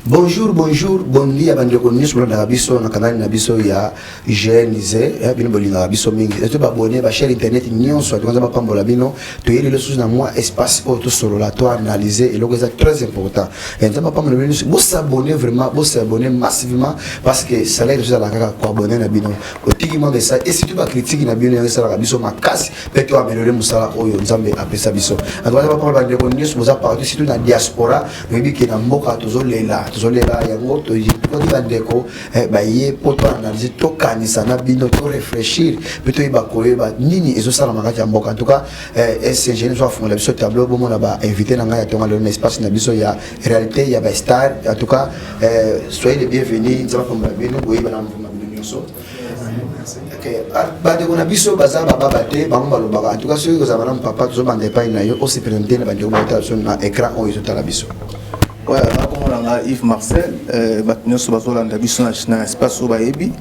Bonjour, bonjour, bon dia bandeko nyonso bolandaka biso na kanali na biso ya GNZ, bino bolingaka biso mingi. To ba abonné ba chaîne internet nyonso, to nzambe apambola bino. Toyeli lisusu na mwa espace oyo tosolola, to analyser eloko eza très important. Nzambe apambola bino nyonso. Bos'abonner vraiment, bos'abonner massivement parce que salaire ezalaka kaka koabonner na bino. Otiki mwa message et surtout ba critique na bino, yango esalaka biso makasi mpe to améliorer mosala oyo Nzambe apesa biso. En tout cas, nzambe apambola bandeko nyonso boza partout, surtout na diaspora. Oyebi ke na mboka tozolela, tozolela yango. Tokoki bandeko baye mpo toanalyse, tokanisa na bino, toréfléchir mpe toyeba koyeba nini ezosalama kati ya mboka. En tout cas, SCG biso afungola biso tableau, bomona bainvité na ngai ya tonga lelo na espace na biso ya réalité ya bastar. En tout cas, soyez les bienvenus. Nzambe apambola bino, boyeba na mvuma bino nyonso. Bandeko na biso baza bababa te, bango balobaka. En tout cas, soki kozala malamu, papa, tozobanda epai na yo, ose présente na bandeko baotala biso na écran oyo ezotala biso. Ouais, nakomona nga Yves Marcel, bato nyonso bazolanda biso na espace oyo bayebi.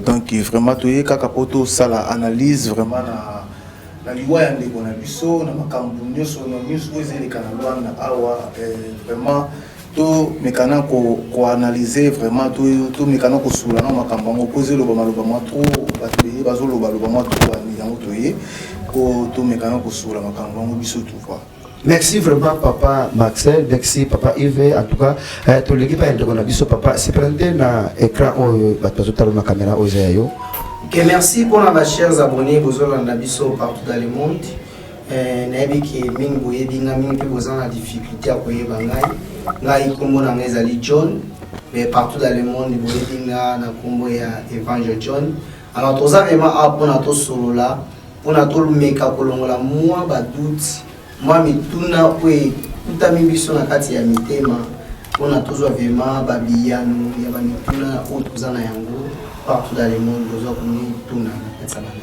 Donc vraiment toye kaka mpo tosala analyse vraiment na liwa ya ndeko na biso, na makambo nyonso na nyonso oyo ezeleka na Lwanda awa. Vraiment tomekana koanalyse, vraiment tomekana kosula na makambo yango mpo ezeloba maloba mwa trop, bato beye bazolobaloba mwa trop. Yango toye po tomekana kosula makambo yango biso tout, quoi. Merci vraiment, papa Marcel. Merci, papa Yves. En tout cas, toleki pa ndeko na biso, papa. Se présenter na écran oyo bato bazotala na caméra oyo eza ya yo. Ok, merci pour ba chers abonnés bozolanda biso partout dans le monde. Nayebi ke mingi boyebi nga, mingi mpe boza na difficulté ya koyeba ngai. Ngai nkombo na ngai ezali John, mais partout dans le monde boyebi nga na nkombo ya Evangel John. Alors toza vraiment awa mpona tosolola, mpona tomeka kolongola mwa badoute, mwa mituna oyo ekutami biso na kati ya mitema, mpona tozwa vraiment babiyano ya bamituna oyo toza na yango partout dans le monde, bozwa komituna na kati ya bandako.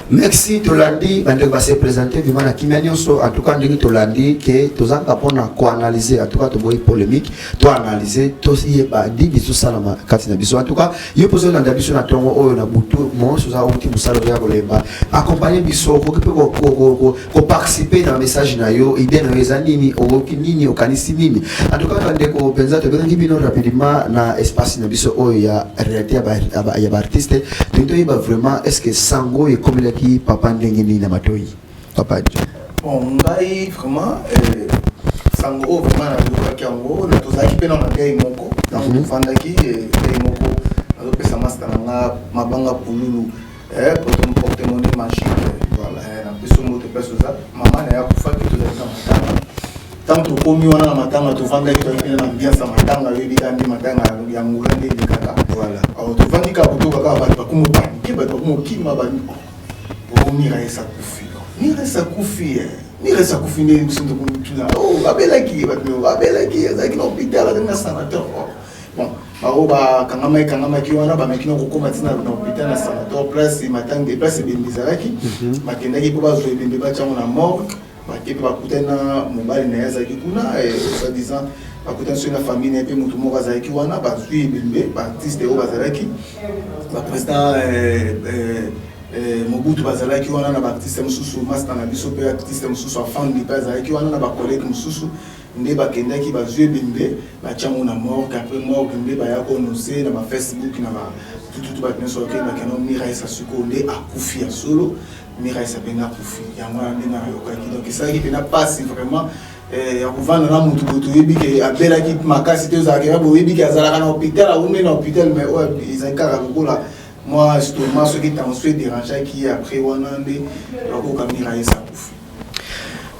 Merci. Tolandi bandeko base présente vraiment na kimia nyonso. En tout cas, ndenge tolandi ke tozanga mpona koanalyse, en tout cas toboyi polémique, toanalyse, toyeba nini ezosalama kati na biso. En tout cas, yo mpo ozolanda biso na ntongo oyo, na butu monso, oza outi mosala, ozoya kolemba, accompagne biso. Okoki mpe koparticipe na message na yo, idée na yo eza nini, okoki nini, okanisi nini. En tout cas, bandeko mpenza, tobengaki bino rapidement na espace na biso oyo ya réalité ya baartiste. Tolingi toyeba vraiment, est ce que sango oyo ekomelaki papa ndenge nini na matoi, papa John? Bon, ngai vraiment, sango oyo vraiment nayokaki yango, tozalaki mpe na deuil moko. Ntango tofandaki deuil moko, nazopesa master na nga mabanga pululu, porte-monnaie magique. Voilà. Napesi moto place oza, mama na ye akufaki, tozalaki na matanga. Ntango tokomi wana na matanga, tovandaki, tozalaki na ambiance ya matanga. Oyebi kaka nde matanga ya ngula nde elekaka. Voilà. Alors tovandi kaka, kotoka kaka bato bakomi opaniquer, bato bakomi okima, o Mira akufi, Mira akufi, Mira akufi. Nde biso tokomituna: o babelaki ye, bato babelaki, azalaki na hôpital, azalaki na sanatoire. Bon, bao bakangamaki kangamaki wana, bameki na kokóma ntina na hôpital na sanatoire, place matanga, place ebembe ezalaki. Bakendaki mpo bazwa ebembe, batiango na morgue. Bake mpe bakutani na mobali na ye, azalaki kuna, soi-disant bakutani soki na famille na ye mpe motu moko azalaki wana. Bazwi ebembe, baartiste oyo bazalaki, baprésident Mobutu bazalaki wana na baartiste mosusu, master na biso mpe artiste mosusu afandi mpe azalaki wana na bacollègue mosusu. Nde bakendaki, bazwi ebembe, batiango na morgue. Après morgue nde baya koannoncer na bafacebook na batututu, bato nyonso bakei, bakenda, Miraisa sikoyo nde akufi ya solo, Miraisa mpenza akufi. Yango wana ndenge nayokaki. Donc esalaki mpenza mpasi vraiment ya kovanda na motu boye, toyebi ke abelaki makasi te, ozalaka boyebi ke azalaka na hôpital, awumeli na hôpital, mais oyo ezali kaka lokola mwa estomac, soki tension edérangeaki. Après wana nde bakoka Miraesa akufi.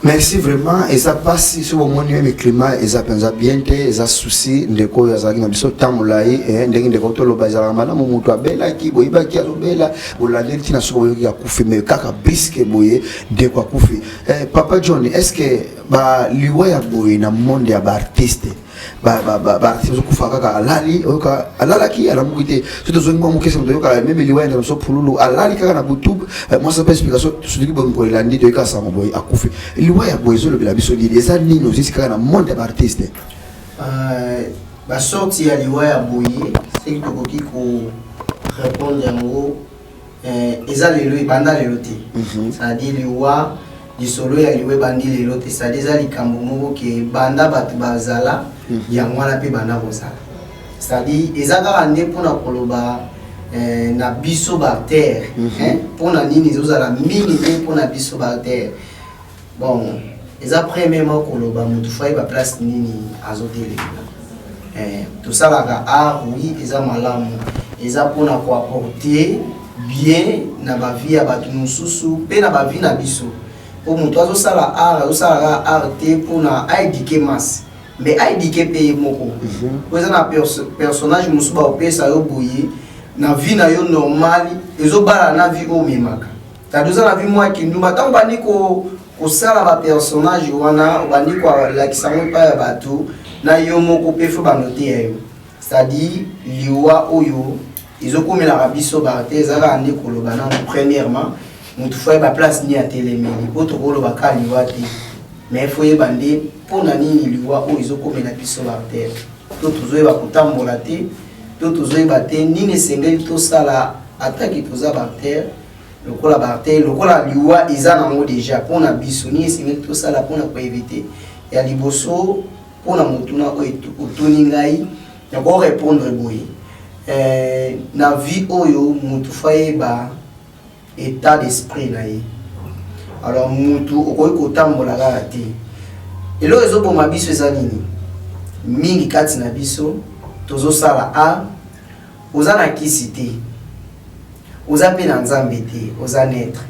Merci vraiment. Eza mpasi soki bomoni même climat eza mpenza bien te, eza souci. Ndeko oyo azalaki na biso ntango molai, ndenge ndeko toloba, ezalaka malamu moto abelaki, boyebaki azobela, bolandeli ntina, soki boyoki akufi, mais kaka brusque boye ndeko akufi. Papa John, est ce que baliwa ya boye na monde ya baartiste, baartiste bazokufa kaka alali, oyoka alalaki, alamuki te? So tozongi mwa mokese, moto oyoka même liwa ya biso pululu, alali kaka na butu, mwasi mpe explication soki boye, mokolo elandi toyoka sango boye akufi. Liwa ya boye ezolobela biso nini? Eza nini ozisi kaka na monde ya baartiste? Basorti ya liwa ya boye, soki tokoki korépondre yango, eza lelo, ebanda lelo te. C'est-à-dire liwa, lisolo ya liwa ebandi lelo te. C'est-à-dire eza likambo moko ke banda bato bazala. Yango wana mpe banda kozala, c'est-à-dire eza kaka nde mpona koloba na biso baacteur, mpona nini ezozala mingi nde mpona biso baacteur. Bon, eza premièrement koloba motu faut ayeba place nini azotelemela. Tosalaka art, oui, eza malamu, eza mpona koapporter bien na bavie ya bato mosusu mpe na bavie na biso, mpo moto azosala art azosala kaka art te mpona aéduquer masse, mais aéduquer mpe ye moko. Po eza na personnage mosusu baopesa yo boye na vie na yo normale, ezobala na vie oyo omemaka. Tadi oza na vie mwa kindumba, ntango bandi kosala bapersonnage wana, obandi kolakisa yango epai ya bato, na yo moko mpe faut banote ya yo. C'est-à-dire liwa oyo ezokomelaka biso bato eza kaka nde koloba nano, premièrement, motu faut ayeba place nini atelemeli, mpo tokoloba kaka liwa te, mais faut yeba nde mpona nini liwa oyo ezokomela biso baacteur. To tozoyeba kotambola te, to tozoyeba te nini esengeli tosala ataki toza baacteur. Lokola baacteur, lokola liwa eza nango déjà mpona biso, nini esengeli tosala mpona koéviter? Ya liboso, mpona motuna oyo otuni ngai, nakorépondre boye: na vie oyo, motu faut ayeba état d'esprit na ye. Alors mutu okoki kotambola kaka te. Eloko ezoboma biso eza nini? Mingi kati na biso tozosala art, oza na kisi te, oza mpe na Nzambe te, oza neutre.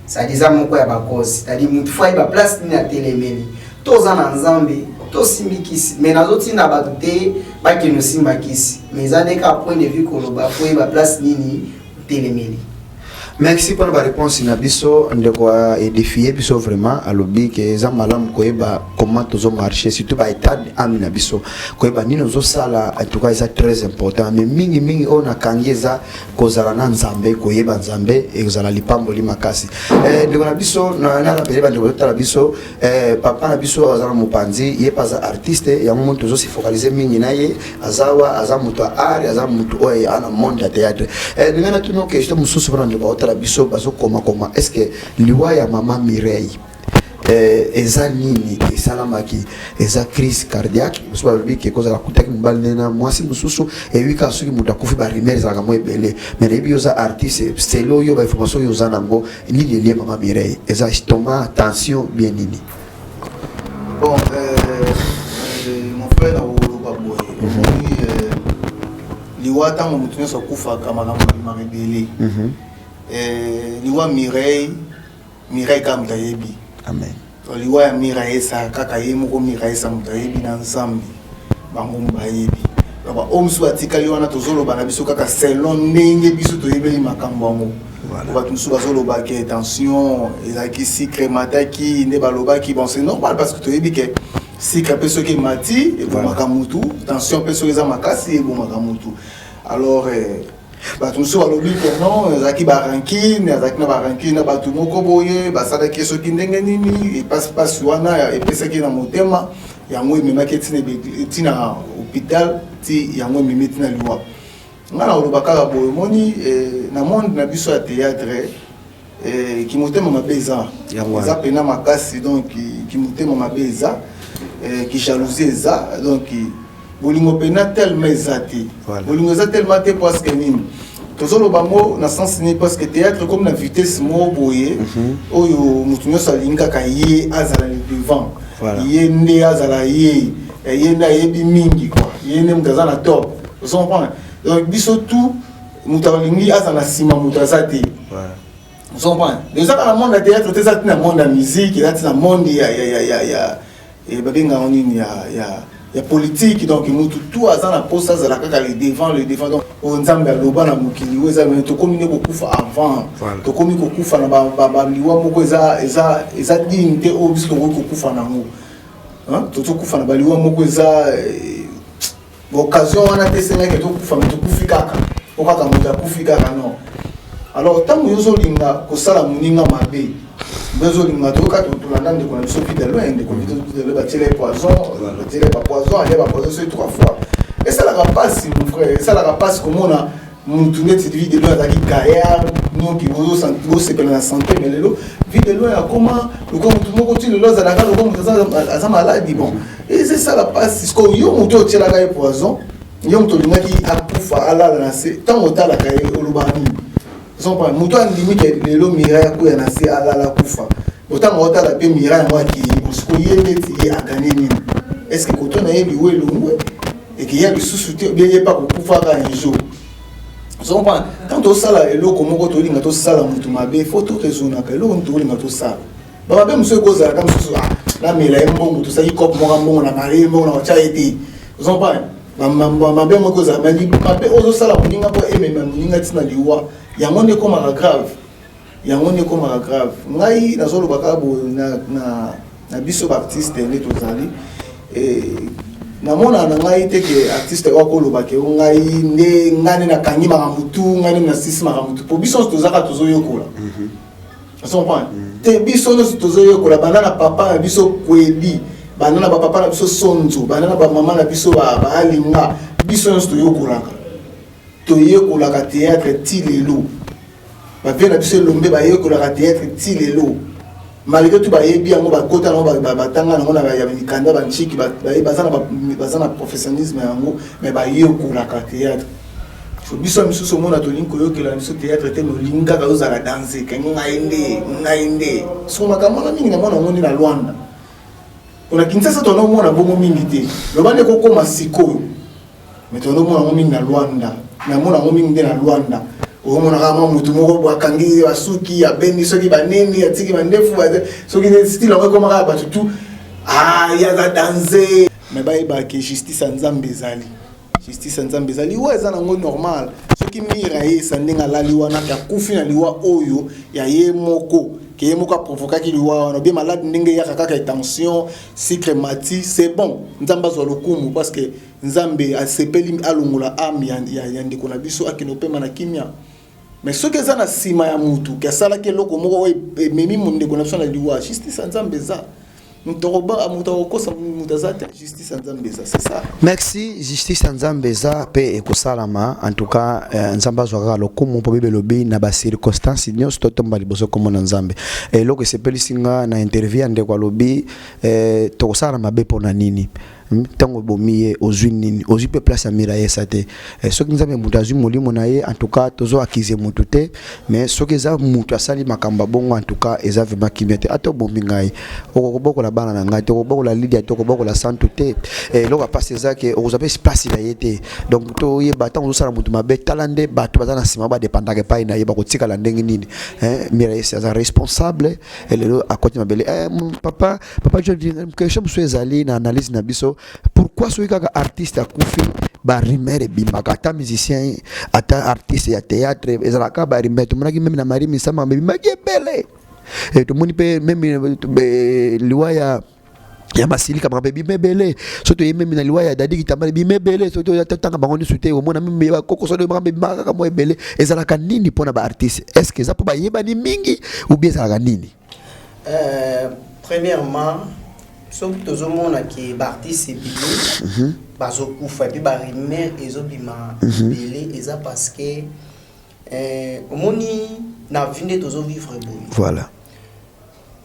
C'est-à-dire eza moko ya bacause. C'est-à-dire mutu faut ayeba place nini atelemeli. To oza na Nzambe, tosimbi kisi, mais nazotinda bato te bakende osimba kisi, mais eza nde kaka point de vue koloba faut oyeba place nini otelemeli. Merci mpona baréponse na biso. Ndeko aédifier biso vraiment. Alobi ke eza malamu koyeba comment tozomarcher, surtout baétat âme na biso, koyeba nini ozosala. En tout cas eza très important, mais mingimingi oyo nakangi eza kozala na Nzambe, koyeba Nzambe ekozala lipamboli makasi. Ndeko na biso, narappeler bandeko bazotala biso, papa na biso aza na mopanzi, ye mpe aza artiste. Yango moto tozosi focaliser mingi na ye, aza wa aza moto ya art, aza moto oyo aza na monde ya théâtre. Ndenge natuni question mosusu mpona ndeko baotala biso, bazokomakoma: est ce que liwa ya mama Mireille eza nini esalamaki? Eza crise cardiaque? Mosusu balobi ke kozala kutaki mobali nde na mwasi mosusu. Eyebi kaka soki moto akufi, barumeur ezalaka mo ebele, mais nayebi oza artiste, selo oyo bainformation oyo oza nango, nini elie mama Mireille? Eza estomac, tension, bien nini? Bon, mon frère, nakoloba boye: omoni, liwa, ntango moto nyonso akufaka, makambo ebimaka ebele. Liwa Mireille, Mireille kaka moto ayebi. Amen. Liwa ya Mireille esaka kaka ye moko Mireille esa moto ayebi, na Nzambe bango bayebi. Donc baoyo mosusu batikali wana, tozoloba na biso kaka selon ndenge biso toyebeli makambo yango. Bato mosusu bazoloba ke tension ezalaki, sucre emataki nde balobaki. Bon, c'est normal, parce que toyebi ke sucre mpe soki emati ebomaka mutu, tension mpe soki eza makasi ebomaka mutu. Alors bato mosusu balobi ke non, ezalaki barancune, azalaki na barancune na bato moko boye, basalaki soki ndenge nini, epasipasi wana epesaki na motema, yango ememaki ntina hôpital, ti yango ememi ntina liwa. Ngai na koloba kaka boye: omoni, na monde na biso ya théâtre, kimotema mabe eza eza mpena makasi. Donc kimotema mabe eza, kijalousie eza, donc bolingo mpena tellement eza te. Bolingo eza tellement te, parce que nini tozoloba ngo na sens nini? Parce que théâtre comme na vitesse moko boye oyo moto nyonso alingi kaka ye azala le devant, ye nde azala, ye nde ayebi mingi quoi, ye nde moto aza na top, ozo comprendre? Donc biso tout, moto alingi aza na nsima, moto aza te, ozo comprendre? Eza kaka na monde ya théâtre te, eza ti na monde ya musique, eza ti na monde ya babengaka nini, ya politique. Donc motu tout aza na posa azala kaka le devant, le devant. Donc oyo Nzambe aloba na mokili oyo eza, tokomi nde kokufa avant, tokomi kokufa na baliwa moko eza digne te oyo biso tokoki kokufa nango. Tozokufa na baliwa moko eza occasion wana te, esengaki tokufa, me tokufi kaka po kaka moto akufi kaka. Non, alors ntango yo ozolinga kosala moninga mabe, mpe ozolinga, toyoka, tolanda ndeko na biso Vidalo, ndeko Vidalo batiela ye poison, batiela ye bapoison, alia bapoison soki trois fois. Esalaka mpasi, mon frère, esalaka mpasi komona. Mutu neti Vue de loin azalaki gaillard noki bosepela na sante mais lelo Vue de loin akoma lokola mutu moko ti lelo azalaka lokola mutu aza maladi bon ezesala mpasi sikoyo yo motu otielaka ye poison yo moto olingaki akufa alala na se ntango otalaka ye olobaka nini ozompa moto andimi ke lelo Mireille akwea na se alala akufa otango otala mpe Mireille yango akei sikoyo ye neti ye aganye nini est ce que koto na ye liwa elongwe ekeya lisusu te bien ye mpe akokufaka un jour ozocomprendre tant tosala eloko moko tolinga tosala motu mabe fo to raisonnaka eloko nini tokolinga tosala bamabe mosusu ekozalaka mosusu ah, namela ye mbongo tosali cope moko mbongo na marie mbongo na kotya ye te ozocomprendre mabe moko ekozala mabe ozosala moninga mpo emema moninga ntina liwa yango nde ekomaka grave yango nde ekomaka grave ngai nazoloba kaka boye na, na, na biso baartiste nde tozali eh, namona na ngai te ke artiste oyo akoloba ke ngai nde ngai nde nakangi makambo tu ngai nde nasisi makambo tu mpo biso nyonso tozaka tozoyekola ozo comprendre te biso nyonso tozoyekola banda na papa na biso kwedi banda na bapapa na biso sonzo banda na bamama na biso baalinga biso nyonso toyekolaka toyekolaka théâtre ti lelo bavieux na biso elombe bayekolaka théâtre ti lelo malgré tout bayebi yango bakota yango batanga yango na ya mikanda banchiki baza na professionnalisme yango mais bayekolaka théâtre so biso misusu omona tolingi koyokela biso théâtre te mais olingi kaka ozala danse ke ngai nde ngai nde so makambo wana mingi namona yango nde na Lwanda mpona Kinshasa tonomona bongo mingi te loba nde kokóma sikoyo mais tonomona yango mingi na Lwanda namona yango mingi nde na Lwanda omonaka mwa motu moko bo akangi basuki abendi soki banini atiki bandefu soki style yango ekomaka ya bato tu ye aza danse mais bayebaka ke justice ya Nzambe ezali justice ya Nzambe ezali liwa eza nango normal soki mire ayesa ndenge alali wana akufi na liwa oyo ya ye moko ke ye moko aprovokaki liwa wana bien malade ndenge eyaka kaka tension sucre mati c'est bon Nzambe azwa lokumu parce que Nzambe asepeli alongola âme ya, ya, ya ndeko na biso akende kopema na kimia mais soki eza na nsima ya mutu ke asalaki eloko moko oyo ememi ndeko na biso na liwa justice ya Nzambe eza moto akokosa moto aza te justice ya Nzambe eza c'est ça. Merci justice ya Nzambe eza mpe ekosalama en tout cas Nzambe azwa kaka lokumu mpo Bible elobi na bacirconstance nyonso totomba liboso komona Nzambe eloko esepelisi nga na interview ya ndeko alobi tokosala mabe mpona nini ntango obomi ye ozwi nini ozwi mpe place ya Mirayesa te soki Nzambe moto azwi molimo na ye en tout cas tozo accuser motu te mais soki eza motu asali makambo ya bongo en tout cas eza vraiment kimia te ata obomi ngai okokobokola bana na ngai te okobokola Lidia te okobokola Santu te eloko ya mpasi eza ke okozwa mpe place na ye te donc toyeba ntango ozosala motu mabe tala nde bato baza na nsima badépendaka epai na ye bakotikala ndenge nini Mirayesa aza responsable lelo akoti mabele papa papa John question mosusu ezali na analyse na biso pourquoi soki kaka artiste akufi barumeur ebimaka ata musicien ata artiste ya théâtre ezalaka barumeur tomonaki même na Marie Misama ebimaki ebele tomoni mpe même liwa ya ya Masilika makambo ebima ebele so toye même na liwa ya Dadi Kitambala ebima ebele so totanga bango nyonso te omona même bakokoso makambo ebimaka kaka mwa ebele ezalaka nini mpona baartiste est ce que eza mpo bayebani mingi ou bien ezalaka nini? Premièrement soki tozomona ke baartiste ebele bazokufa et puis barumeur ezobima ebele eza parce que omoni na vie nde tozovivre boye voilà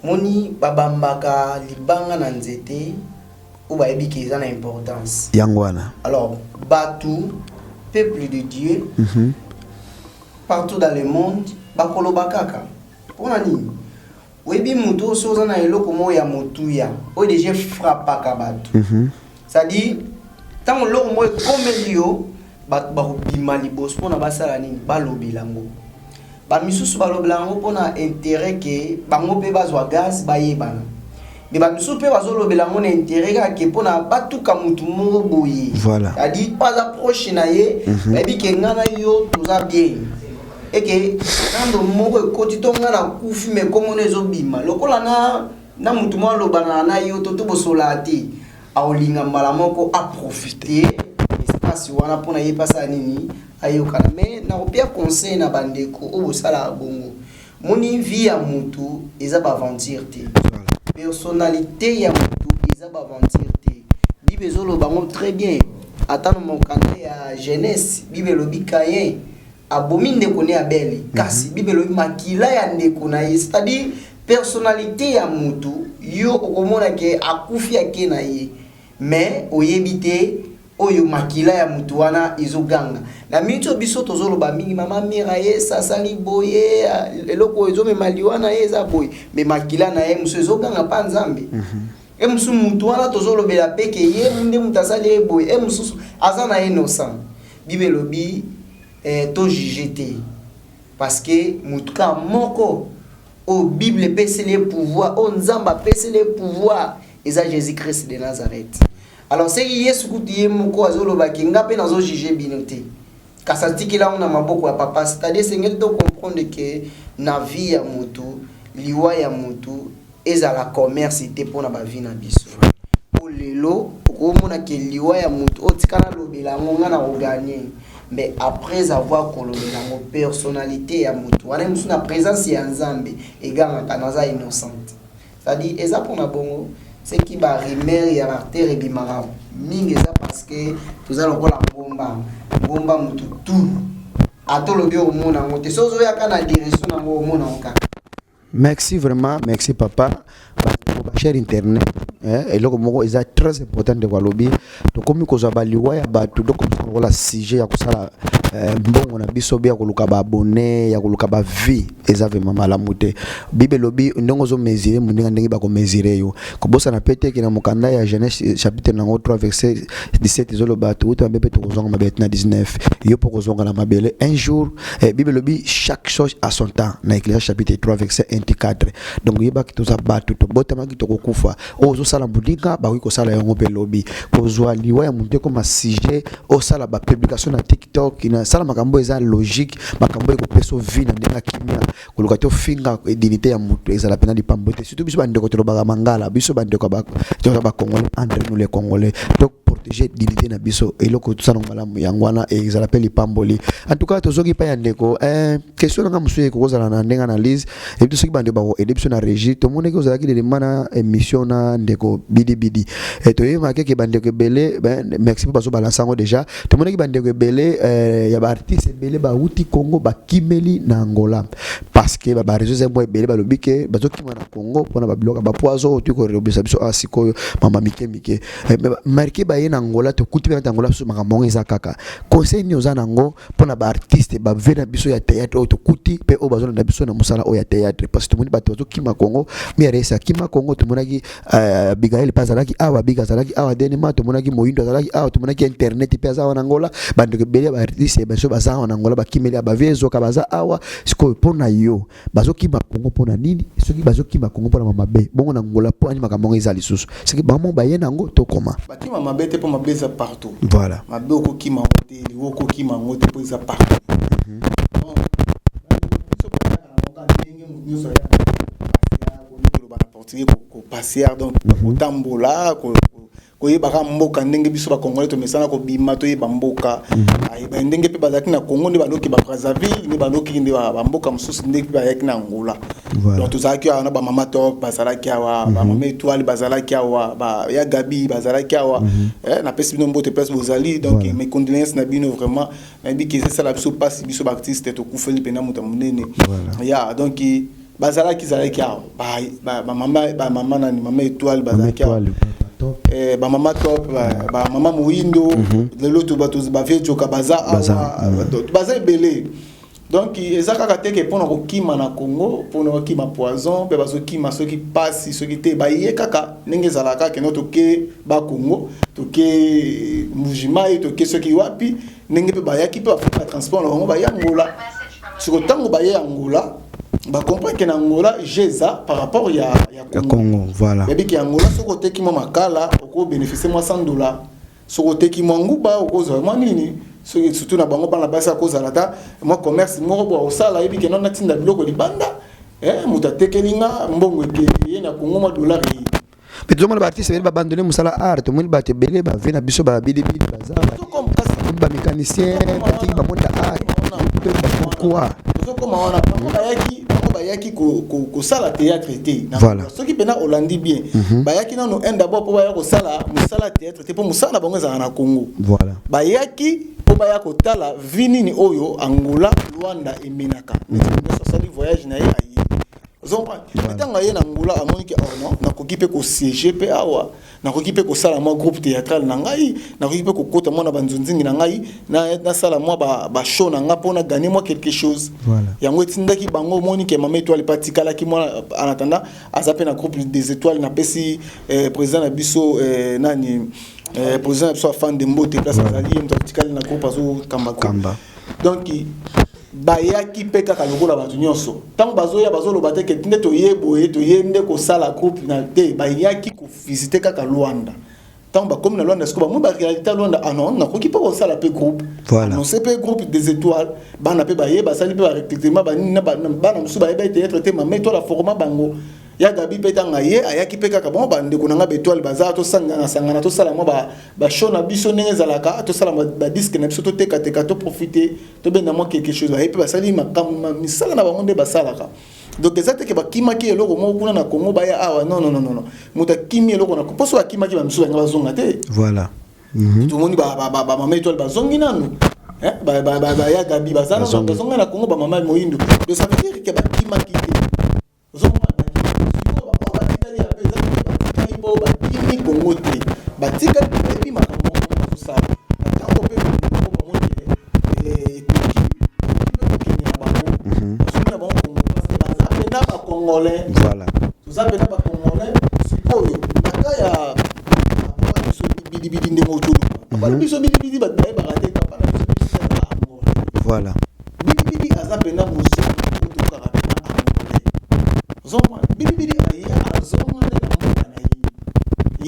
moni babambaka libanga na nzete oyo bayebi ke eza na importance yango wana alors bato peuple de Dieu partout dans le monde bakoloba kaka mpona nini oyebi motu oyo so oza na eloko moko ya motuya oyo déjà frappaka bato c'est-à-dire ntango eloko moko ekomeli yo bato bakobima liboso mpona basala nini balobela yango bamisusu balobela yango mpona intérêt ke bango mpe bazwa gaz bayebana mais bamisusu mpe bazolobela yango na intérêt kaka ke mpona batuka motu moko boye Voilà. c'est-à-dire mpo aza proche na ye bayebi ke nga na yo toza bien eke kando moko ekoti to nga nakufi me komona ezobima lokola na na motu moko alobana na yo to to bosolaa te aolinga mbala moko aprofite espace wana mpona ye mpasa nini ayokana mais nakopia conseil na bandeko oyo bosalaka bongo moni vie ya motu eza baaventure te personnalité ya motu eza baaventure te Bible ezoloba yango très bien ata na mokanda ya Genèse Bible elobi Caïn. Abomi ndeko ne Abele, kasi Bible elobi makila ya ndeko na ye, c'est-à-dire personnalité ya mutu. Yo okomona ke akufi, ake na ye, mais oyebi te oyo makila ya mutu wana ezoganga na miniti oyo. Biso tozoloba mingi, mama Mira ye asali boye, eloko oyo ezomema liwa na ye eza boye, mais makila na ye mosusu ezoganga mpa Nzambe. E mosusu mutu wana tozolobela mpe ke ye nde mutu asali ye boye, e mosusu aza na innocent. Bible elobi tojuge te, parce que mutu kaka moko oyo Bible epeseli ye pouvoir, oyo Nzambe apeseli ye pouvoir, eza Jésus Christ de Nazareth. Alors soki Yesu kutu ye moko azolobaki, nga mpe nazojuge bino te, kasi atikeli yango na maboko ya Papa. C'est-à-dire esengeli tocomprendre ke na vie ya motu, liwa ya motu ezala commerce te mpona bavie na biso. Po lelo okomona ke liwa ya motu oyo tika nalobela yango, nga na kogagner, mais après avoir kolobela yango, personnalité ya motu wana mosusu na présence ya Nzambe egangaka naza innocente. C'est-à-dire eza mpona bongo, soki barumeur ya baacteur ebimaka mingi, eza parce que toza lokola ngomba. Ngomba, motu tu ata olobi omona yango te, so ozoyaka na direction nango, omona yango kaka. Merci vraiment, merci papa. Bacher internet, eloko moko eza très important, ndeko alobi, tokomi kozwa baliwa ya bato, donc lokola sujet ya kosala mbongo na biso be, ya koluka baabonnés, ya koluka bavues, eza vraiment malamu te. Bible elobi ndenge ozomesurer moninga, ndenge bakomesurer yo. Kobosana pe te ke na mokanda ya Genèse, chapitre nango 3, verset 17, ezoloba touta mabe mpe tokozonga mabele. Na 19, yo mpo kozonga na mabele un jour. Bible elobi chaque chose à son temps, na Ecclésiaste chapitre 3, verset 1 4. Donc yebaki toza bato, tobotamaki, tokokufa. Oyo ozosala moninga, bakoki kosala yango mpe lobi. Kozwa liwa ya motu ekoma sujet, osala bapublication na TikTok, nasala makambo eza logique, makambo ekopesa vie na ndenge ya kimia. Koluka te ofinga dignité ya motu ezala mpena lipambo te, surtout biso bandeko tolobaka mangala, biso bandeko toza bacongolais, entre nous les Congolais, donc protéger dignité na biso, eloko tosala malamu yango wana ezala mpe lipamboli. En tout cas, tozoki mpe ya ndeko. Question nanga mosusu ekokozala na ndenge analyse ebi, soki bandeko bakoaider biso na régie. Tomonaki ozalaki lelema na émission na ndeko Bidibidi, toyebaki ke bandeko ebele, merci mpo bazobalansa yango déjà. Tomonaki bandeko ebele ya baartiste ebele bauti Congo, bakimeli na Angola, parce que baréseau eza mwa ebele, balobi ke bazokima na Congo mpona babiloko ya bapoison oyo toki biso awa sikoyo, mama mike mike marke baye na Angola. Tokuti mpe na Angola biso makambo yango eza kaka. Conseil nini oza nango mpona baartiste bave na biso ya théâtre oyo tokuti mpe oyo bazolanda biso na mosala oyo ya théâtre? Parce que tomoni bato bazokima Congo, Miaresi akima Congo, tomonaki Abigael mpe azalaki awa, Biga azalaki awa denema, tomonaki Moyindo azalaki awa, tomonaki internet mpe aza awa na Angola. Bandeko ebele ya baartiste biso baza awa na Angola, bakimeli ya bavie ezoka, baza awa sikoyo. Mpo na yo, bazokima Congo mpo na nini? Soki bazokima Congo mpo na mabe bongo, na Angola mpo ani makambo yango eza lisusu? Soki bango baye nango, tokoma Bakima mabe te, mpo mabe eza partout. Voilà. Mabe okokima yango te, liwa okokima yango te, mpo eza partout. Donc, biso bayaka na bango ndenge moto nyonso ayaka, koloba na portugais kopasser, donc kotambola, koyebaka mboka ndenge biso bacongolais tomesana kobima, toyeba mboka. Ayeba ndenge mpe bazalaki na Congo, nde bandoki ba Brazzaville, nde bandoki nde bamboka mosusu, nde mpe bayaki na Angola. Donc tozalaki awa na bamama Top, bazalaki awa, bamama Étoile bazalaki awa, ya Gabi bazalaki awa. Napesi bino mbote place bozali. Donc mes condoléances na bino vraiment. Nayebi ke ezosala biso mpasi, biso baartiste tokufeli mpena moto ya monene. Ya donc bazalaki zalaki awa, bamama, bamama nani, mama Étoile bazalaki awa, bamama Top, bamama Moyindo, lelo to bato bavie joka baza awa, baza ebele. Donc eza kaka te ke mpona kokima na Congo, mpona kokima poison mpe bazokima soki pasi soki te, baye kaka ndenge ezalaka keno toke Bakongo, toke Mbujimai, toke soki wapi, ndenge mpe bayaki mpe bafuta transport na bango, baye Angola. Siko ntango baye Angola, bacomprendre ke na Angola je eza par rapport ya ya Congo, voilà. Bayebi ke Angola, soki oteki mwa makala, okobénéficie mwa 100 dollar, soki oteki mwa nguba, okozwa mwa nini, soki surtout na bango bana basi, akozala ata mwa commerce moko bo osala, ayebi ke no natinda biloko libanda, moto atekeli nga, mbongo eke ye na Congo, mwa dollar eye. Mpe tozomona baartiste ebele baabandonner mosala art. Tomoni bato ebele bave na biso babilibili baza bamécanicien, batiki bamonda art. Pourquoi? Tozokoma wana. Bango bayaki kosala théâtre te. Soki mpena olandi bien, bayaki nano un d'abord mpo baya kosala mosala théâtre te, mpo mosala na bango ezalaka na Congo. Bayaki mpo Baya kotala vie nini oyo Angola, Luanda emenaka. Neti nyonso asali voyage na ye, aye, ozomprendre. Ntango aye na Angola, amoni ke oh non, nakoki mpe kosiéger mpe awa, nakoki mpe kosala mwa groupe théâtral na ngai, nakoki mpe kokota mwa na banzonzingi na ngai, nasala mwa bashow na ngai mpo na gagner mwa quelque chose. Yango etindaki bango. Omoni ke Mama Étoile mpe atikalaki mwa en attendant, aza mpe na groupe des Étoiles. Napesi président na biso, nani, président na biso Afande Mbote, place azali, ye moto atikali na groupe, azokamba groupe. Donc bayaki mpe kaka lokola bato nyonso. Ntango bazoya, bazoloba te ke nde toye boye, toye nde kosala groupe na te. Bayaki kovisiter kaka Luanda. Ntango bakomi na Luanda sikoyo, bamoni baréalité ya Luanda: ah non, nakoki mpe kosala mpe groupe, annonce mpe groupe des Étoiles. Bana mpe baye, basali mpe barecrutement banini na bana mosusu bayeba théâtre te. Mama Étoile aforma bango. Ya Gabi mpe, ntango ye ayaki mpe kaka bango, bandeko na nga baétoile baza, tosangana sangana, tosala mwa bashow na biso ndenge ezalaka, tosala badisque na biso, totekateka, toprofite, tobenda mwa quelque chose. Baye mpe basali makambo, misala na bango nde basalaka. Donc eza te ke bakimaki eloko moko kuna na Congo, baya awa. Non, non, non, non. Moto akimi eloko na mposo, akimaki, bamisusu banga bazonga te. Tomoni bamama Étoile bazongi nanu, baya Gabi baza nanu, bazonga na Congo, bamama Moyindo. Donc ça veut dire ke bakimaki te. Ozomona, batikali ape, eza te batikali mpo bakimi Congo te. Batikali mpo bayebi makambo moko bazosala na ntango mpe bango bamoni ekoki mpe kokende na bango, bazongi na bango Congo, parce que baza mpena bacongolais. Toza mpena bacongolais. Sikoyo na ka ya papa biso Bidibidi, ndenge otoloba papa na biso Bidibidi, bato bayebaka te papa na biso Bidibidi aza Angolais. Bidibidi aza mpena mozongi, otokaka mpena Angolais. Ozomona, Bidibidi aye, azonga nde na mboka na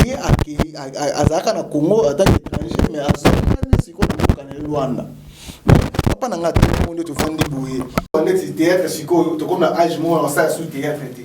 ye. Ye ake azalaka na Congo en tant qu'étranger, mais azonga nde sikoyo na mboka na ye Luanda. Papa na nga te, nde tovandi boye neti théâtre. Sikoyo tokomi na age moko na kosala su théâtre te.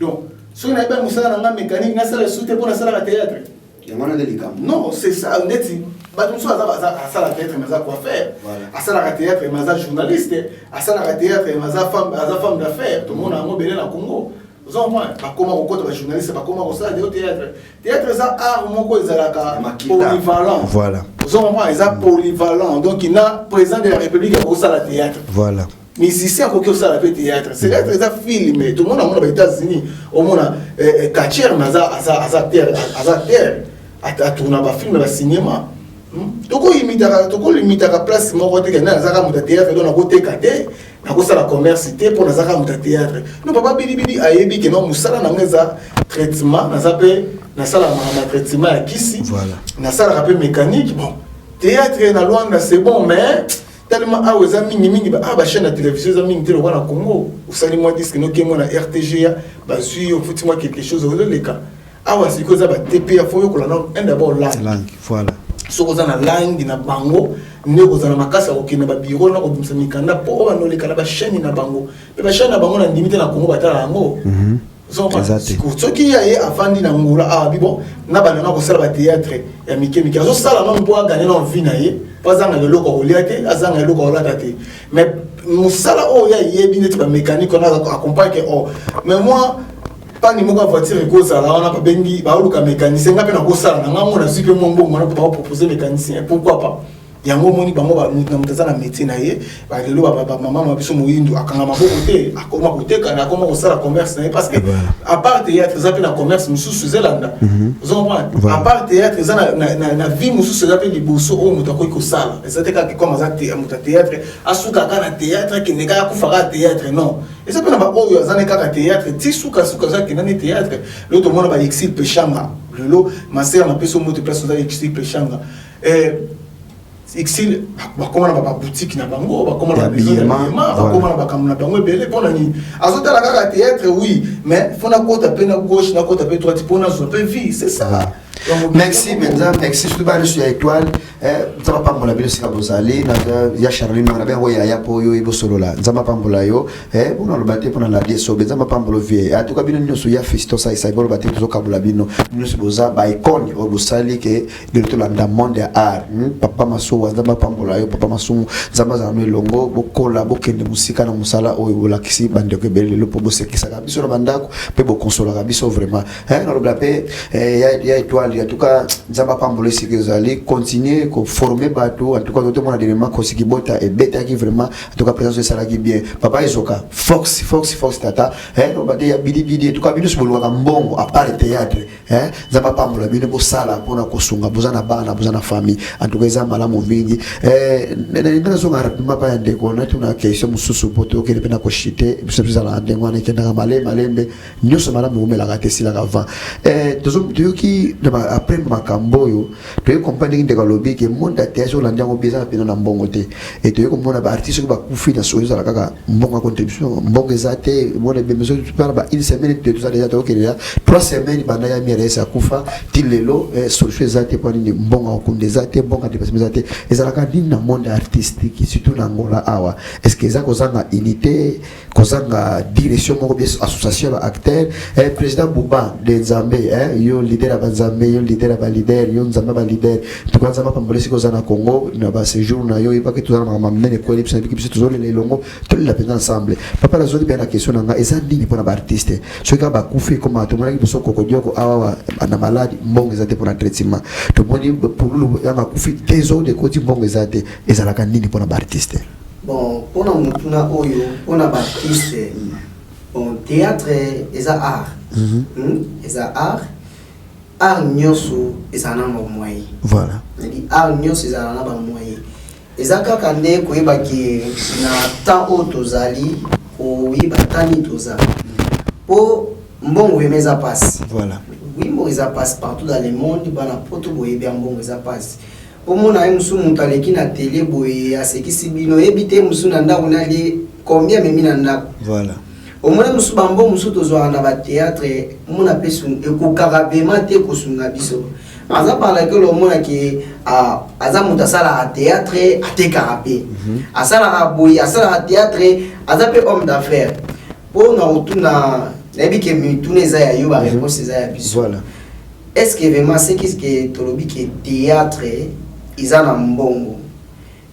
Donc soki nayebi mosala na nga mécanique, nasala su te mpo nasalaka théâtre? Yango wana nde likambo. Non, c'est ça. Neti bato mosusu aza asala théâtre mais aza coiffeur, asalaka théâtre mais aza journaliste, asalaka théâtre mais aza femme d'affaires. Tomona yango ebele na Congo. Oza comprendre, bakoma kokota bajournaliste, bakoma kosala deo théâtre. Théâtre eza art moko ezalaka polyvalent. Oza comprendre, eza polyvalent. Donc na président de la République akosala théâtre, musicien akoki kosala mpe théâtre. Théâtre eza film. Tomona yango na baÉtats-Unis, omona catcheur mais aza acteur, aza acteur, atourna bafilm, bacinéma. Tokolimitaka place moko te kende nazaka moto ya théâtre, donc nakoteka te, nakosala commerce te mpo nazaka moto ya théâtre. No, papa Bidibidi ayebi ke no, mosala nango eza traitement, naza mpe nasalaka makambo ya traitement ya kisi, nasalaka mpe mécanique. Bon, théâtre na Luanda, c'est bon, mais tellement awa eza mingimingi, bachaîne ya télévision eza mingi te lokola na Congo. Osali mwa disque, noke mwa na RTGA, bazwi, ofuti mwa quelque chose, ozoleka. Awa sikoyo eza baTPA, faut oyokola nano un d'abord langue. Soki oza na langue na bango, nde kozala makasi ya kokende babiro na kobimisa mikanda mpo oyo bandoleka na bachaîne na bango. Mpe bachaîne na bango, na ndimi te na Congo batala yango. Soki ya ye afandi na Angola awa, bi bon, na banda na kosala bathéâtre ya mike mike, azosala nano mpo aganye na vie na ye, mpo azanga eloko ya kolia te, azanga eloko ya kolata te. Mais mosala oyo ayebi, neti bamécanique wana, accompagne ke oh, mais moi panne moko ya voiture ekozala wana, babengi, baoluka mécanicien, nga mpe nakosala na ngango, nazwi mpe mwa mbongo wana mpo baopropose mécanicien, pourquoi pas? Yango omoni bango, na moto aza na métier na ye. Lelo bamama na biso Moyindo akanga maboko te, akoma koteka, akoma kosala commerce na ye, parce que à part théâtre, eza mpe na commerce mosusu ezelanda. Ozocomprendre, à part théâtre, eza na vie mosusu, eza mpe liboso oyo moto akoki kosala. Eza te kaka comme aza moto ya théâtre, asukaka na théâtre, akende kaka, akufaka théâtre. Non, eza mpe na baoyo aza ne kaka théâtre ti sukasuka, aza akenda ne théâtre. Lelo tomona baexil Peshanga. Lelo maser napesi moto place oza Exil Peshanga, Exil bakóma na baboutique na bango, bakóma na bakóma na bakambo na bango ebele. Mpo na nini? Azotala kaka théâtre, oui, mais faut nakota mpe na gauche, nakota mpe droite mpo nazwa mpe vie, c'est ça. Merci mpenza, merci surtout bana nyonso ya Étoile. Nzambe apambola bino esika bozali. Ya Charline na bengo yaya mpo oyo bosolola, Nzambe apambola yo. Mpona aloba te, mpona ladi esobe, Nzambe apambola vie. En tout cas bino nyonso ya Fiston Saisai, boloba te, tozokabola bino nyonso, boza baicône oyo bosali ke lelo tolanda monde ya art. Papa Masuwa, Nzambe apambola yo. Papa Masumu, Nzambe azala no elongo, bokola, bokende mosika na mosala oyo bolakisi bandeko ebele lelo, mpo bosekisaka biso na bandako mpe bokonsolaka biso vraiment. Nalobela mpe ya Étoile, en tout cas Nzambe apambola esika ezali, continue koformer bato. Bato, en tout cas totomona dernièrement Kosi Kibota ebetaki vraiment, en tout cas présence esalaki bien. Papa Ezoka, force, force, force, tata, hein, bate ya bidibidi. En tout cas bino so bolukaka mbongo à part théâtre, hein, Nzambe apambola bino, bosala mpona kosunga, boza na bana, boza na famille. En tout cas eza malamu mingi. Nalinga nazonga rapidement pa ya ndeko, natuna question mosusu po tokende mpe na koshite. Biso tozala ndenge wana, ekendaka malembe malembe, nyonso malamu eumelaka te, esilaka avant. Toyoki après makambo oyo, toyoki comprendre ndenge ndeko alobi ke monde ya théâtre, olandi yango bi, eza na pena na mbongo te. E toyoki komona baartiste soki bakufi na soki ezala kaka mbongo ya contribution, mbongo eza te. Mona ebembe soki mpana ba une semaine te, toza déjà tokokende ya 3 semaines banda ya mrs akufa ti lelo, solution eza te. Mpo nini? Mbongo ya kokunda eza te, mbongo ya déplacement eza te. Ezalaka nini na monde artistique, surtout na Angola awa? Est ce que eza kozanga unité, kozanga direction moko bien, association ya baacteur? Président Buba de Nzambe, yo leader ya banzambe, yo leader ya baleader, yo Nzambe ya baleader, tuka Nzambe apambola esika oza na Congo na baséjour na yo. Oyebaki toza na makambo minene ekweli biso, nabiki biso tozolela elongo, tolela mpenza ensemble. Papa, nazongi mpe na question na nga: eza nini mpona baartiste soki kaka bakufi ekoma? Tomonaki biso Kokodioko awa na maladi, mbongo eza te mpona traitement. Tomoni Pululu yanga akufi, désordre ekoti, mbongo eza te. Ezalaka nini mpona baartiste? Bon, mpona motuna oyo, mpona baartiste, bon, théâtre eza art. Eza art. Art nyonso ezala na bamoyen. C'est-à-dire art nyonso ezala na bamoyen. Eza kaka nde koyebaki na temps oyo tozali, koyeba tani toza, mpo mbongo vraiment eza mpasi. Oui, mbongo eza mpasi partout dans le monde. Bana Poto boyebi ya mbongo eza mpasi. Omona ye mosusu, moto aleki na tele boye, asekisi bino, oyebi te mosusu na ndako nalie combien amemi na ndako. Omoni mosusu, bambongo mosusu tozwaka na batéâtre, omona mpe ekokaka vraiment te kosunga biso. Aza par laquelle omonaki aza moto asalaka théâtre, atekaka mpe, asalaka boye, asalaka théâtre, aza mpe homme d'affaires. Mpo na kotuna, nayebi ke mituna eza ya yo, baréponse eza ya biso. Est ce que vraiment ce que tolobi ke théâtre eza na mbongo,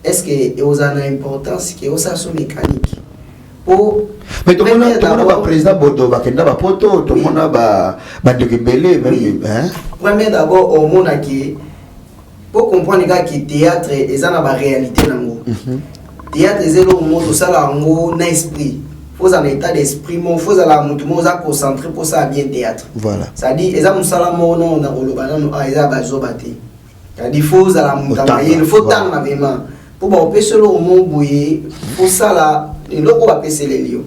est ce que ekozala na importance ke osala so mécanique po? Mais tomona, tomona baprésident Bodo bakenda bapoto, tomona bandeko ebele. Premier d'abord, omonaki po comprendre kaka ke théâtre eza na baréalité nango. Théâtre eza eloko moko tosala yango na esprit. Faut ozala na état d'esprit mo, faut ozala motu moko oza concentré mpo osala bien théâtre. C'est-à-dire eza mosala moko nano na koloba nano ah, eza bazoba te. C'est-à-dire faut ozala moto ya mayele, faut tanga vraiment mpo baopesa eloko moko boye, osala eloko bapeseleli yo.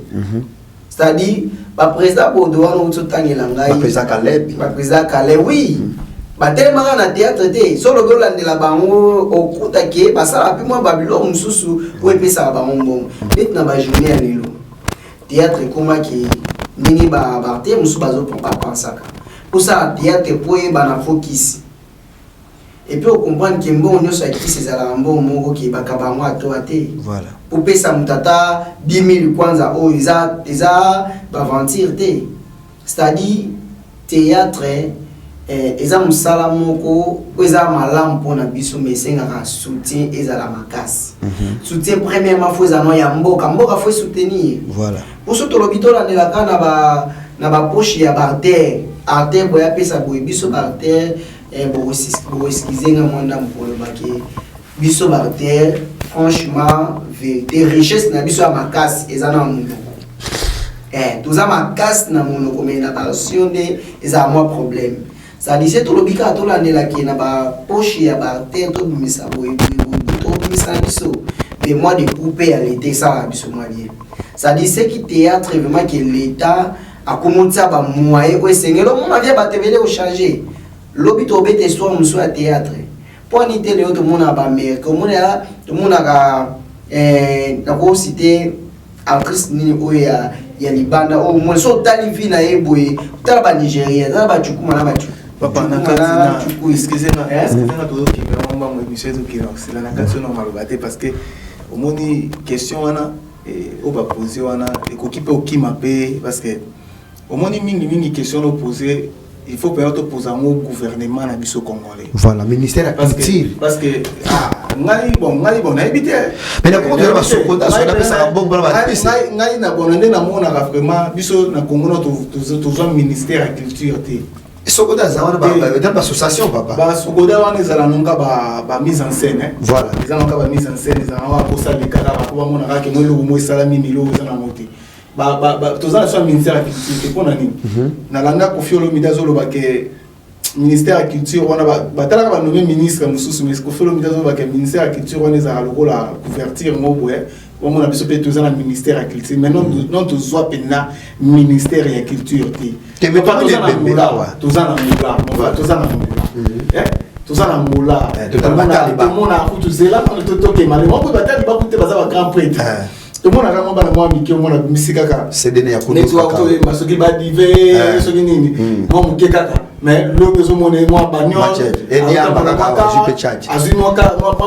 C'est-à-dire baprésident Bodo wana outi otangela ngai, baprésident Caleb. Baprésident Caleb, oui, batelemaka na théâtre te. So olobi olandela bango, okutake basalaka mpe mwa babiloko mosusu oyo epesaka bango mbongo. Neti na bajournée ya lelo, théâtre ekomaki ndenge baarte mosusu bapansaka kosala théâtre po oyebana, faut kisi. Et puis ocomprendre ke mbongo nyonso ya kisi ezalaka mbongo moko ke bakaba yango atoa te. Popesa moto ata 10 000 kwanza, oyo eza baventure te. C'est-à-dire théâtre eza mosala moko oyo eza malamu mpona biso, mais esengaka soutien ezala makasi. Soutien premièrement faut eza no ya mboka. Mboka faut soutenir. Poso tolobi tolandelaka na bapoche ya baartère, artère boye apesa boye. Biso baartère, boexcuse nga mwa ndambo kolobaki biso baartère, franchement, vérité, richesse na biso ya makasi eza na monoko. Toza makasi na monoko, mais na baaction nde ezala mwa problème. C'est-à-dire se tolobi kaka tolandelaki na bapoche ya baartère, tobimisa boye boye boye, tobimisa na biso, mais mwa de coupe ya l'État esalaka biso mwa bien. C'est-à-dire ce qui théâtre vraiment que l'État akomotia bamoyen oyo esengeli, omona via bato ebele ochange. Lobi tobeta histoire mosusu ya théâtre mpo ani te. Lelo tomonaka baaméricain, omonaka, tomonaka, nakosite actrice nini oyo ya libanda oyo omoni so otali vie na ye boye, otala banigérien, tala bacukuma na bacuku. Papa, na kati na, excusez nga, excusez nga, tozokende mbango, émission ezokende kosila. Na kati oyo maloba te, parce que omoni question wana oyo bapose wana ekoki mpe okima mpe, parce que omoni mingimingi question wana opose, il faut mpenza toposa yango gouvernement na biso congolais. Voilà, ministère ya culture. Parce que ah, ngai bon, ngai bon, nayebi te. Mais na kongo toza basokoda, soki napesaka mbongo mpona baartiste. Ngai na bona nde namonaka vraiment biso na Congo no tozwa ministère ya culture te. SOCODA aza wana, ba association, papa. BaSOCODA wana ezala nonga ba mise en scène. Voilà. Eza nonga ba mise en scène, ezala nonga kosaleka kaka po bamona kaka mo eloko mo esalami nini, eloko eza nango te. Toza na so ya ministère ya culture te. Mpo na nini? Nalanda Kofi Olomide azoloba ke ministère ya culture wana, batalaka banome ministre mosusu, mais Kofi Olomide azoloba ke ministère ya culture wana ezalaka lokola couverture mo boye, bamona biso mpe toza na ministère ya culture. Mais non, tozwa mpenza ministère ya culture te. Toza na Angola, toza na Angola, toza na Angola, toza na Angola. Tomona kutu zela tokema moko, batali baku te, baza bagrand prêtre. Tomonaka mwa bana mwa mike, omona bimisi kaka toyemba soki badive, soki nini, mwa moke kaka. Mais lobi ozomona ye mwa bagnole, azwi mwa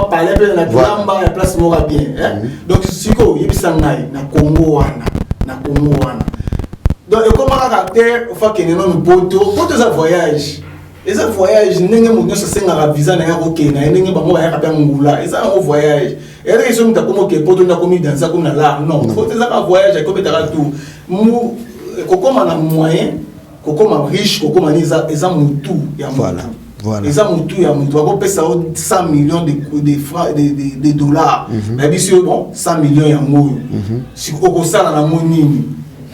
palais mpe na bilamba ya place moko ya bien. Donc sikoyo oyebisa ngai, na Congo wana, na Congo wana, donc ekoma kaka te ofakende nanu Poto. Poto eza voyage, eza voyage ndenge moto nyonso asengaka visa na ye akokende na ye, ndenge bango bayaka mpe ngula, eza yango voyage. Eyataki soki moto akomi oke Poto nde akomi danse, akomi na l'art. Non, poto ezaka voyage, akobetaka tout. Kokóma na moyen, kokóma riche, kokóma nini, eza motu ya motu, eza motu ya motu. Bakopesa yo 100 millions de francs, de dollars, nayebisi yo, bon, 100 millions yango oyo, okosala nango nini?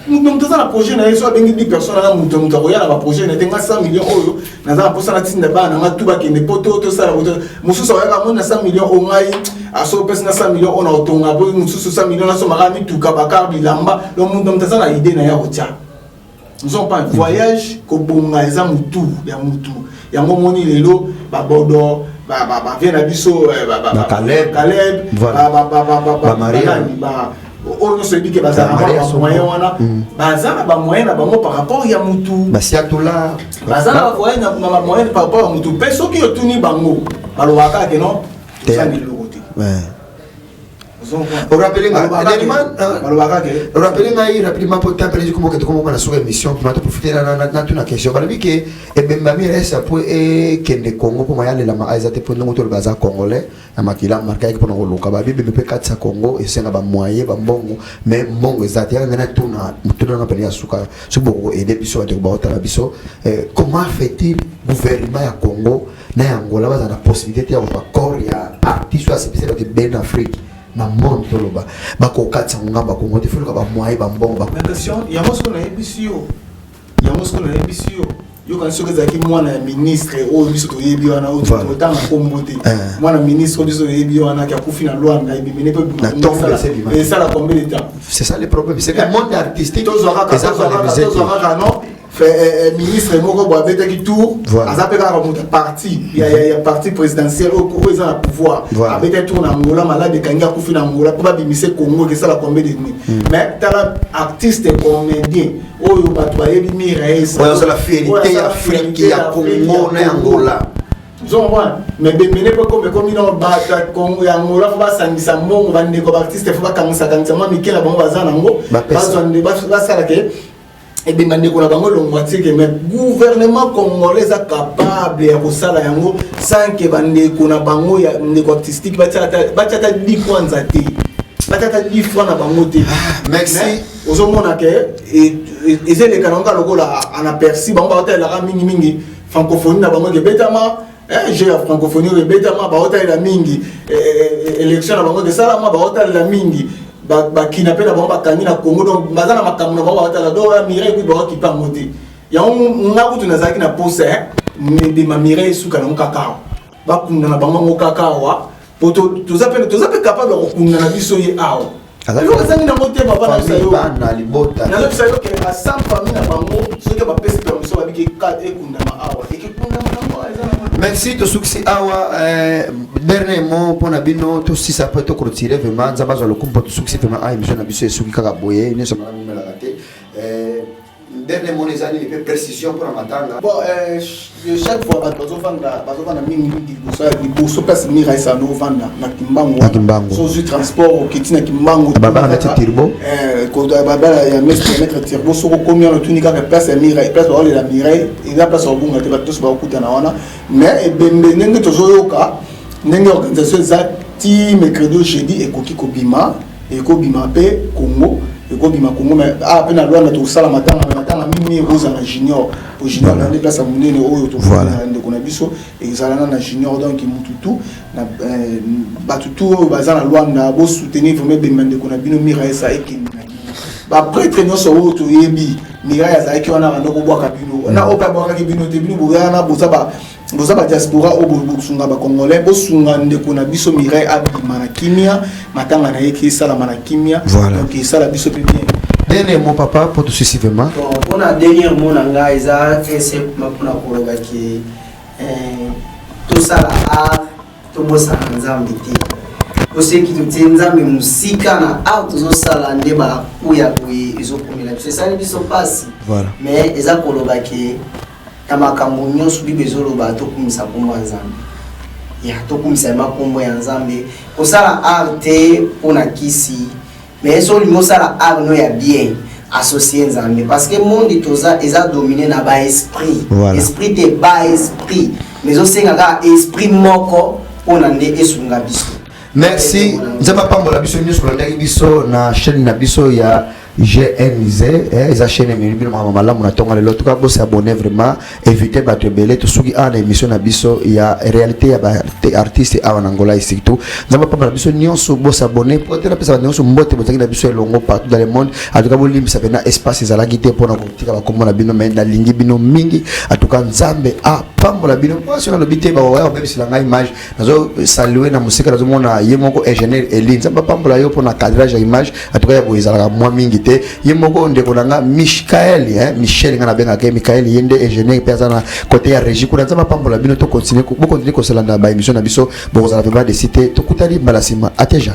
Moto aza na projet na ye, so abengi 10 personnes na moto, moto akoya na baprojet na ye te. Nga 100 millions oyo, naza na mposa natinda bana na nga tu bakende Poto, tosala. Mosusu akoyaka moni na 100 millions oyo, ngai aso opesi na 100 millions oyo na kotonga po mosusu 100 millions nasomaka mituka, bacar, bilamba. Donc moto aza na idée na ye akotia. Ozompa voyage, kobonga eza motu ya motu. Yango moni lelo babodo bavie na biso, Caleb, oyo nyonso oyebi ke bazalaka na bamoyen wana, baza na bamoyen na bango par rapport ya mutu. Basiatula. Baza na bamoyen par rapport ya mutu. Mpe soki otuni bango, balobaka kaka ke non, toza biloko te. Orappeler ngai rapidement po tempele komokende komokoma na suka émission, ma toprofite natuna question. Balobi ke ebembami resa po ekende Congo mpo mayalelama eza te, mpo ndongo toloba aza congolais na makila markaki mpona koluka babi ebembe mpe kati ya Congo, esenga bamoyen, bambongo, mais mbongo eza te. Yaka ngai natuna motuna pene ya suka, soki bokoaider biso, bandeko baotala biso, comment fait-il gouvernement ya Congo na ya Angola baza na possibilité te ya kozwa corps ya artiste oyo asepesi bato ebele na Afrique, na monde? Toloba bakokatisa ngambo ya Congo te, foluka bamoyen, bambongo. Yango soko nayebisi yo, yango soko nayebisi yo, yokani soki ezalaki mwana ya ministre oyo biso toyebi wana, oyo totanga nkombo te, mwana ministre oyo biso toyebi wana aki akufi na Lwanda, ebimene mpe esala combien de temps? C'est ça le problème, c'est que monde artistique eza valorisé. Tozwa kaka non, ministre moko boye abetaki tour, aza mpe kaka moto parti ya parti présidentiel oyo eza na pouvoir, abetaki tour na Angola, malade ekangi, akufi na Angola, mpo babimise Congo ekesala combien de nuit? Mais tala artiste comédien oyo bato bayebi, Mira. Esa fierté ya Afrique, ya Congo na Angola. Ozomona, mais bemene mpe comme ekomi na bato ya Angola, fo basangisa mbongo, bandeko baartiste fo bakangisakangisa mwa mike na bango baza nango, bazwa nde basalaka ebemba ndeko na bango elongwa tike. Mais gouvernement congolais eza capable ya kosala yango sans ke bandeko na bango ya ndeko artistique batia ata 10 kwanza te, batia ata 10 francs na bango te. Merci. Ozomona ke eza eleka nango lokola anaperci bango, baotalelaka mingimingi francophonie na bango ekebetama, jeu ya francophonie oyo ebetama, baotalela mingi élection na bango esalama, baotalela mingi bakina mpe na bango bakangi na Congo. Donc baza na makambo na bango baotala. Donc ya Mireille kutu baokipa yango te. Yango nga kutu nazalaki na posa ebema Mireille esuka nango kaka awa, bakunda na bango yango kaka awa, po toza mpe capable ya kokunda na biso ye awa. Eloko ezangi nango te, papa. Nazobisa yo ke basan famille na bango, soki bapesi permission, babiki ekundama awa, ekekundama nango eza. Merci, tosukisi awa. Dernier mot mpona bino, tosisa mpo toclôturer. Vraiment, Nzambe azwa lokumu mpo tosukisi vraiment a émission na biso, esuki kaka boye, nyonso malamu emelaka te. Dernier mot eza nini mpe précision mpona matanga? Bon, chaque fois bato bazovanda mingimingi liboso place Mira esala ovanda na Kimbangu. Na Kimbangu. So ozwi transport, okiti na Kimbangu. Babala neti Turbo. Babala ya maître Turbo. Soki okomi wana, otuni kaka place ya Mireille, place baolela Mireille, eza place babunga te, bato nyonso bakokutana wana. Mais ebembe, ndenge tozoyoka, ndenge organisation eza, ti mercredi o jeudi ekoki kobima, ekobima mpe Congo, ekobima Congo. Mais awa mpe na Lwanda tokosala matanga, matanga. mie bozala junior po junior na nde place ya monene oyo tofanda ndeko na biso ezala na na junior. Donc mutu tu na bato tu oyo baza na Lwanda, bosoutenir vraiment ebemba ndeko na bino Miraesa ekende na bino. Baprêtre nyonso oyo toyebi, Mirai azalaki wana, banda kobwaka bino na oyo mpe abwakaki bino te. Bino boyana, boza badiaspora oyo bosunga bacongolais, bosunga ndeko na biso Mirai abima na kimia, matanga na ye ki esalama na kimia. Donc esala biso mpe bien. Dernier mot, papa, pour tout vraiment. Bon, mpona dernier mot na ngai eza simplement mpona koloba ke tosala art, tobosana Nzambe te. Oseki totie Nzambe mosika na art tozosala, nde bakuya boye ezokomela biso, esali biso mpasi. Mais eza koloba ke na makambo nyonso Bible ezoloba tokumisa nkombo ya Nzambe, ya tokumisa yema nkombo ya Nzambe. Kosala art te mpona kisi, mais so olingi osala art no ya bien, associe Nzambe, parce que monde toza eza dominé na baesprit. Esprit te, baesprit, mais ezosenga kaka esprit moko mpona nde esunga biso. Merci, Nzambe apambola biso nyonso bolandaki biso na chaîne na biso ya GNZ. Eza chaîne ememi bino makambo malamu na ntongo lelo. Tuka bosabonner vraiment, invité bato ebele. Tosuki awa na émission na biso ya réalité ya baartiste awa na Angola. Et surtout, Nzambe apambola biso nyonso. Bosabonner po te napesa bato nyonso mbote bozalaki na biso elongo partout dans le monde. En tout cas, bolimbisa mpena, espace ezalaki te mpona kotika bakombo na bino, mais nalingi bino mingi. En tout cas, Nzambe apambola bino. Mpasi nalobi te, bakoya kobebisela ngai image. Nazo saluer na mosika, nazomona ye moko ingénieur Eli, Nzambe apambola yo mpona cadrage ya image. En tout cas, ya boye ezalaka mwa mingi te. Ye moko ndeko na nga Mishkael, hein, Michel, nga nabengaka ye Mikael, ye nde ingénieur mpe aza na côté ya régie kuna. Nzambe apambola bino. Tocontinue, bocontinue kosalanda baémission na biso, bokozala vraiment déçus te. Tokutani mbala nsima, ateja.